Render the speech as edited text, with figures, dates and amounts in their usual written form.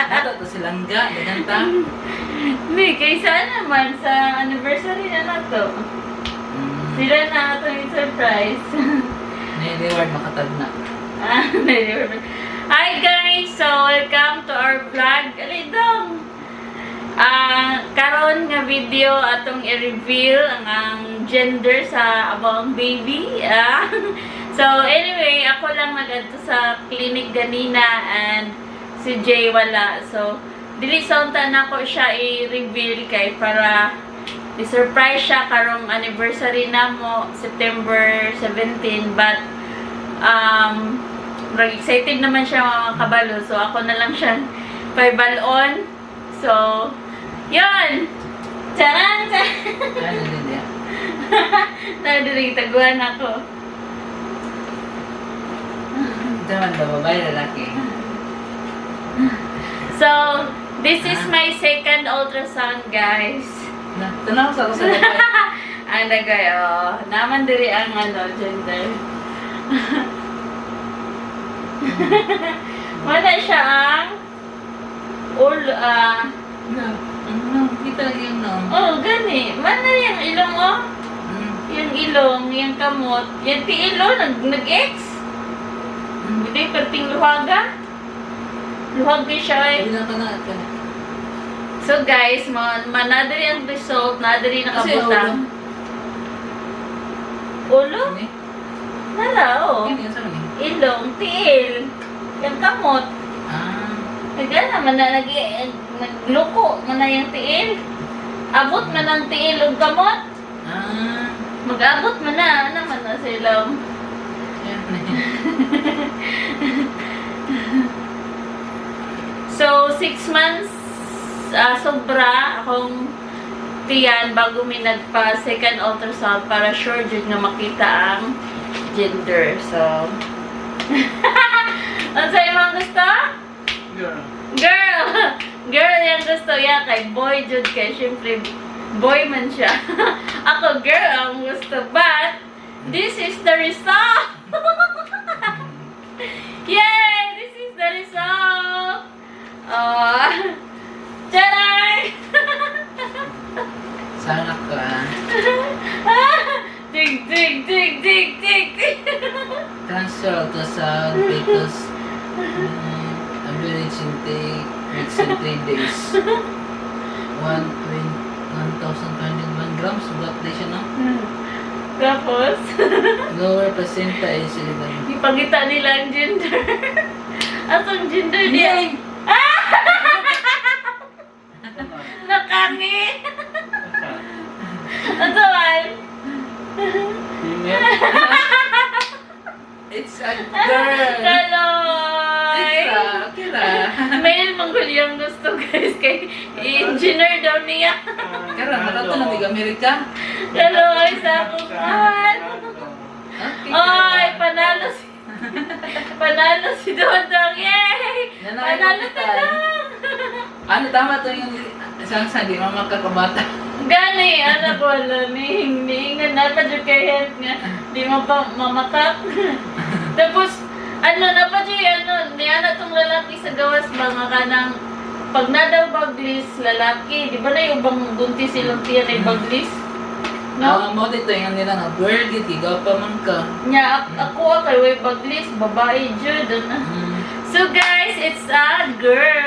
Nato to silangga, ganyan ta. Hindi, kaysa naman sa anniversary na nato. Sila na ato yung surprise. May reward makatag na. Ah, hi guys! So, welcome to our vlog. Alidong! Ah, karon nga video atong i-reveal ang gender sa among baby. Ah. So, anyway, ako lang nagadto sa clinic ganina and si Jay wala. So, dili sa unta nako siya i-reveal kay para i-surprise siya karong anniversary namo, September 17, but murag excited naman siya, mga kabalo. So, ako na lang siya paibalon. So, yun! Charan! Ano din niya? Nadirig, taguan ako. Ito naman daw, babae, lalaki? So, this is my second ultrasound, guys. Na, tanaw sa ako sa babae. Ang dagay, oh. Naman diri ang ano, gender. Wala siya ang ulo, ah. Na, ano, kita lang yung no. Oh, gani. Mana yung ilong, oh. Yung ilong, yung kamot. Yung tiilo, nag-ex. Hindi, perting luhaga. Luhaga siya eh. Hindi na ka na, ka na. So guys, manadali ang result, nadali Kasi nakabutang. Ulo? Ano? Nala, oh. Yan, yan sa ni. Ilong, tiil, yung kamot. Ah. Nagana naman na, nagluko man na yung tiil. Abot man ang tiil og kamot. Ah. Mag-abot man na, ano man na sa ilong. Yan. So, 6 months sobra akong tiyan bago mi nagpa second ultrasound para sure jud nga makita ang gender. So, ano sa imong gusto? Girl. Girl! Girl yung gusto ya kay boy jud kay syempre boy man siya. Ako girl ang gusto, but this is the result. Yay! This is the result. Oh. Charay! Sana ka. Dig dig dig dig dig dig. Transfer ultrasound because average intake weeks in 3 days. 1,201 grams. Sugat na siya, no? Tapos, Lower placenta is ipangita nila ang gender. Atong gender niya. Nakangi! Ano man? Female. It's a girl! Kaloy! Kira, kira. Male manggol yung gusto, guys, kay engineer daw niya. Kara, matato na mig Amerika. Kaloy sa akong mahal. Okay. Oy, panalo si Dodong. Yay! Nanalo Panalo kita. ta lang. Ano, tama to yung isang sa di mama kakabata. Gani, ano ko wala ni ni na pa jud kay health nga di mo pa mamakak. Tapos ano na pa jud ano niya na tong lalaki sa gawas mga kanang pag na daw baglis lalaki, di ba na yung bang buntis silang tiyan ay baglis? No? No? Mo dito yung nila nga girl gid ikaw pa man ka. Nya ako kay way baglis, babae jud. Ano? So guys, it's a girl.